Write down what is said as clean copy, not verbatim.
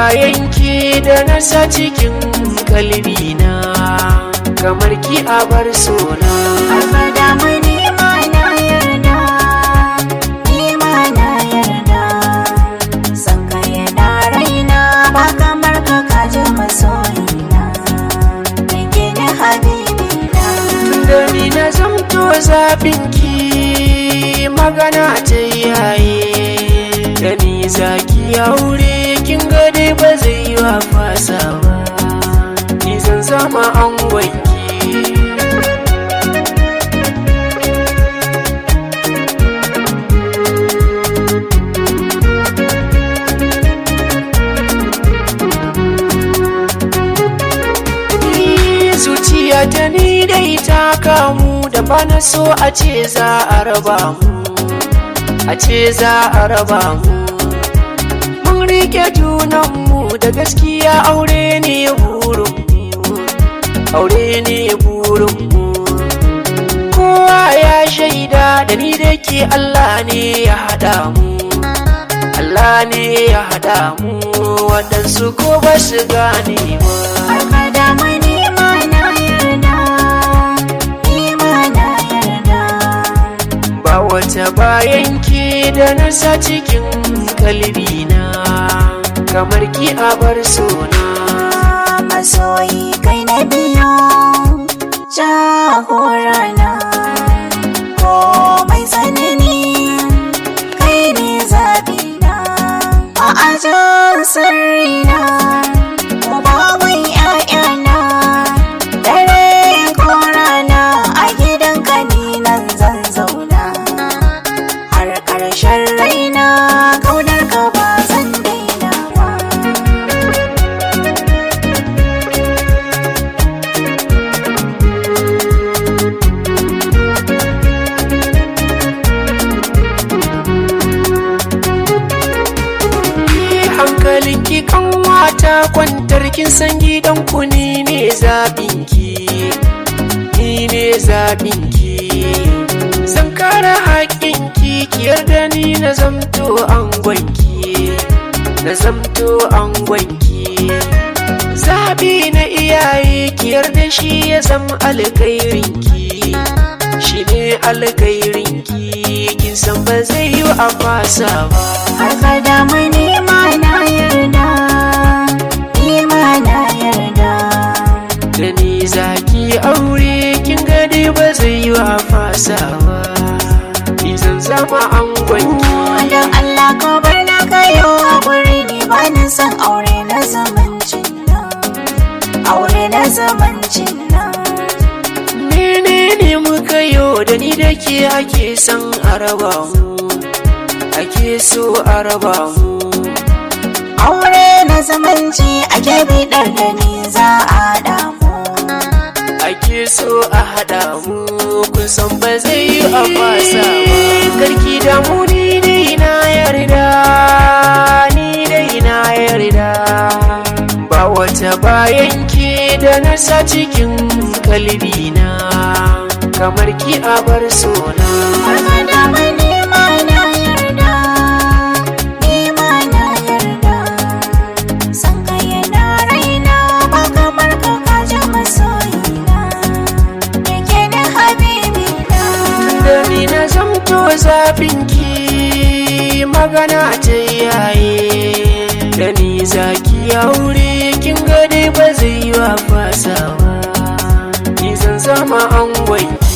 bayan ki da na sa cikin kalbina, kamar ki a bar sona. Karka damu, ni ma na yarda, ni ma na yarda. Son ka yana raina, ba kamar ka, kaji masoyina. Rike ni, habibina. Tunda ni na zamto zaɓinki, magana ta yaye, da ni zaki aure, kin ga dai ba zai yi wa fasa ba, ni zan zama angonki. Ni zuciya ta ni dai ta kamu da bana so a ce za a raba mu, a ce za a raba mu. Mun rike junanmu da gaskiya, aure ne burinmu, aure ne burinmu. Kowa ya shaida da ni da ke, Allah ne ya haɗa mu, Allah ne ya haɗa mu, waɗansu ko ba su gane ba. Karka damu, ni ma na yarda, ni ma na yarda. Ba wata bayan ki da na sa cikin kalbina, kamar ki a bar sona. Masoyi, kai na biyo jagorana, komai tsanani kai ne zabina, a ajan sirrina, ubawan ƴaƴana, dare ko rana a gidanka ni nan zan zauna, har ƙarshen raina kaunar ka ba zan daina ba. Hankalinki kan wata kwantar, kin san gidan ku ni ne zabinki, ni ne zabinki. Zan kare haƙƙinki, ki yarda ni na zamto angonki, na zamto angonki. Zabi na iyaye, ki yarda shi ya zama alkhairinki, shi ne alkhairinki, kin san ba zai yi a fasa ba. Karka damu, ni ma na yarda, ni ma na yarda. Da ni zaki aure, kin ga dai ba zai yi a fasa ba, ni zan zama angonki. Don Allah ka bar na, kayo haƙuri, ni ba ni son aure na zumuncin nan, aure na zumuncin nan. Menene muka yo da ni da ke ake son a raba mu, ake so a raba mu? Aure na zumunci ake biɗar da ni za a damu. Ake so a haɗa mu, kun san ba zai yi a fasa ba. Karki da mu, ni dai na yarda, ni dai na yarda. Ba wata bayan ki da na sa cikin kalbina, kamar ki a bar sona. Karka damu, ni ma na yarda, ni ma na yarda. Son ka yana raina, ba kamar ka, kaji masoyina. Rike ni, habibina. Da ni na zamto zaɓinki, magana ta yaye, da ni zaki aure, kin ga dai ba zai yi wa fasa ba, ni zan zama angonki.